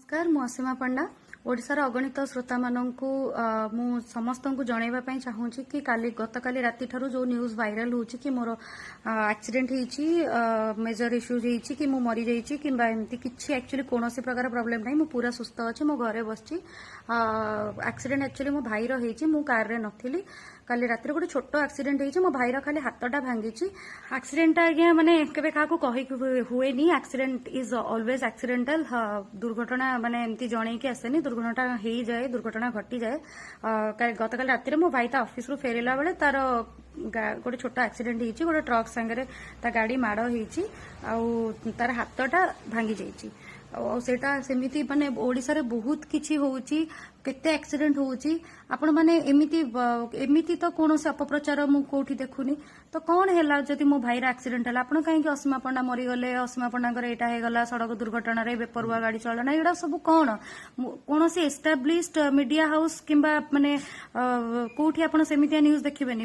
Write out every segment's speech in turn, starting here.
ନମସ୍କାର, ମୁଁ ଅସୀମା ପଣ୍ଡା। ଓଡ଼ିଶାର ଅଗଣିତ ଶ୍ରୋତାମାନଙ୍କୁ ମୁଁ ସମସ୍ତଙ୍କୁ ଜଣାଇବା ପାଇଁ ଚାହୁଁଛି କି କାଲି, ଗତକାଲି ରାତିଠାରୁ ଯେଉଁ ନ୍ୟୁଜ୍ ଭାଇରାଲ ହେଉଛି କି ମୋର ଆକ୍ସିଡେଣ୍ଟ ହେଇଛି, ମେଜର ଇସ୍ୟୁଜ୍ ହେଇଛି କି ମୁଁ ମରିଯାଇଛି କିମ୍ବା ଏମିତି କିଛି, ଆକ୍ଚୁଆଲି କୌଣସି ପ୍ରକାର ପ୍ରୋବ୍ଲେମ୍ ନାହିଁ। ମୁଁ ପୁରା ସୁସ୍ଥ ଅଛି, ମୁଁ ଘରେ ବସିଛି। ଆକ୍ସିଡେଣ୍ଟ ଆକ୍ଚୁଆଲି ମୋ ଭାଇର ହେଇଛି, ମୁଁ କାରରେ ନଥିଲି। କାଲି ରାତିରେ ଗୋଟେ ଛୋଟ ଆକ୍ସିଡେଣ୍ଟ ହେଇଛି, ମୋ ଭାଇର ଖାଲି ହାତଟା ଭାଙ୍ଗିଛି। ଆକ୍ସିଡେଣ୍ଟଟା ଆଜ୍ଞା ମାନେ କେବେ କାହାକୁ କହିକି ହୁଏନି। Accident is always accidental. ଦୁର୍ଘଟଣା ମାନେ ଏମିତି ଜଣେଇକି ଆସେନି, ଦୁର୍ଘଟଣା ହେଇଯାଏ, ଦୁର୍ଘଟଣା ଘଟିଯାଏ। ଗତକାଲି ରାତିରେ ମୋ ଭାଇ ତା ଅଫିସରୁ ଫେରିଲା ବେଳେ ତାର ଗୋଟେ ଛୋଟ ଆକ୍ସିଡେଣ୍ଟ ହେଇଛି। ଗୋଟେ ଟ୍ରକ୍ ସାଙ୍ଗରେ ତା ଗାଡି ମାଡ଼ ହେଇଛି ଆଉ ତାର ହାତଟା ଭାଙ୍ଗି ଯାଇଛି। ଆଉ ସେଇଟା ସେମିତି ମାନେ ଓଡ଼ିଶାରେ ବହୁତ କିଛି ହଉଛି, କେତେ ଆକ୍ସିଡେଣ୍ଟ ହଉଛି। ଆପଣମାନେ ଏମିତି ତ କୌଣସି ଅପପ୍ରଚାର ମୁଁ କୋଉଠି ଦେଖୁନି। ତ କଣ ହେଲା ଯଦି ମୋ ଭାଇର ଆକ୍ସିଡେଣ୍ଟ ହେଲା? ଆପଣ କାହିଁକି ଅସୀମା ପଣ୍ଡା ମରିଗଲେ, ଅସୀମା ପଣ୍ଡାଙ୍କର ଏଇଟା ହେଇଗଲା, ସଡ଼କ ଦୁର୍ଘଟଣାରେ, ବେପରୁଆ ଗାଡି ଚାଳନା, ଏଗୁଡ଼ା ସବୁ କଣ? କୌଣସି ଏଷ୍ଟାବ୍ଲିଶଡ ମିଡିଆ ହାଉସ୍ କିମ୍ବା ମାନେ କୋଉଠି ଆପଣ ସେମିତିଆ ନ୍ୟୁଜ୍ ଦେଖିବେନି।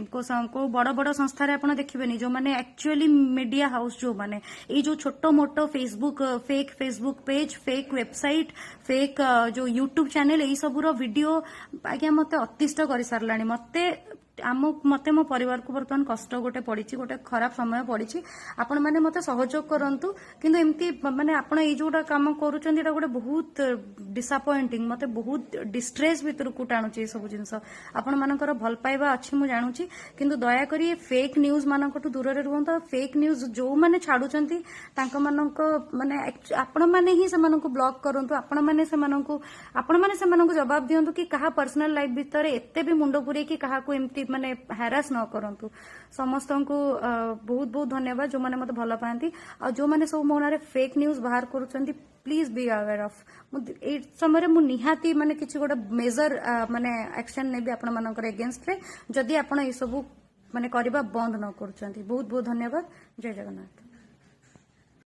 କୋଉ ବଡ ବଡ ସଂସ୍ଥାରେ ଆପଣ ଦେଖିବେନି, ଯୋଉମାନେ ଆକ୍ଚୁଆଲି ମିଡିଆ ହାଉସ୍। ଯୋଉମାନେ ଏଇ ଯୋଉ ଛୋଟ ମୋଟ Facebook, fake Facebook page, fake website, fake ଯୋଉ ୟୁଟ୍ୟୁବ ଚ୍ୟାନେଲ, ଏଇ ସବୁର ଭିଡିଓ ଆଜ୍ଞା ମତେ ଅତିଷ୍ଠ କରିସାରିଲାଣି। ମତେ ମୋ ପରିବାରକୁ ବର୍ତ୍ତମାନ କଷ୍ଟ ଗୋଟେ ପଡିଛି, ଗୋଟେ ଖରାପ ସମୟ ପଡିଛି। ଆପଣମାନେ ମତେ ସହଯୋଗ କରନ୍ତୁ, କିନ୍ତୁ ଏମିତି ମାନେ ଆପଣ ଏଇ ଯୋଉଟା କାମ କରୁଛନ୍ତି, ଏଇଟା ଗୋଟେ ବହୁତ ଡିସାପଏଣ୍ଟିଂ। ମତେ ବହୁତ ଡିଷ୍ଟ୍ରେସ୍ ଭିତରକୁ ଟାଣୁଛି ଏ ସବୁ ଜିନିଷ। ଆପଣମାନଙ୍କର ଭଲ ପାଇବା ଅଛି ମୁଁ ଜାଣୁଛି, କିନ୍ତୁ ଦୟାକରି ଫେକ୍ ନ୍ୟୁଜ୍ ମାନଙ୍କଠୁ ଦୂରରେ ରୁହନ୍ତୁ। ଆଉ ଫେକ୍ ନ୍ୟୁଜ୍ ଯୋଉମାନେ ଛାଡୁଛନ୍ତି, ତାଙ୍କମାନଙ୍କ ମାନେ ଆପଣମାନେ ହିଁ ସେମାନଙ୍କୁ ବ୍ଲକ୍ କରନ୍ତୁ। ଆପଣମାନେ ସେମାନଙ୍କୁ ଜବାବ ଦିଅନ୍ତୁ କି କାହା ପର୍ସନାଲ ଲାଇଫ ଭିତରେ ଏତେ ବି ମୁଣ୍ଡ ପୁରେଇକି କାହାକୁ ଏମିତି ମାନେ ହ୍ୟାରାସ ନ କରନ୍ତୁ। ସମସ୍ତଙ୍କୁ ବହୁତ ବହୁତ ଧନ୍ୟବାଦ, ଯୋଉମାନେ ମତେ ଭଲ ପାଆନ୍ତି। ଆଉ ଯୋଉମାନେ ସବୁ ମୋ ନାଁରେ ଫେକ୍ ନ୍ୟୁଜ୍ ବାହାର କରୁଛନ୍ତି, ପ୍ଲିଜ ବି ଆୱେର ଅଫ୍, ମୁଁ ଏଇ ସମୟରେ ମୁଁ ନିହାତି ମାନେ କିଛି ଗୋଟେ ମେଜର ମାନେ ଆକ୍ସନ ନେବି ଆପଣମାନଙ୍କର ଏଗେନଷ୍ଟରେ, ଯଦି ଆପଣ ଏଇସବୁ ମାନେ କରିବା ବନ୍ଦ ନ କରୁଛନ୍ତି। ବହୁତ ବହୁତ ଧନ୍ୟବାଦ। ଜୟ ଜଗନ୍ନାଥ।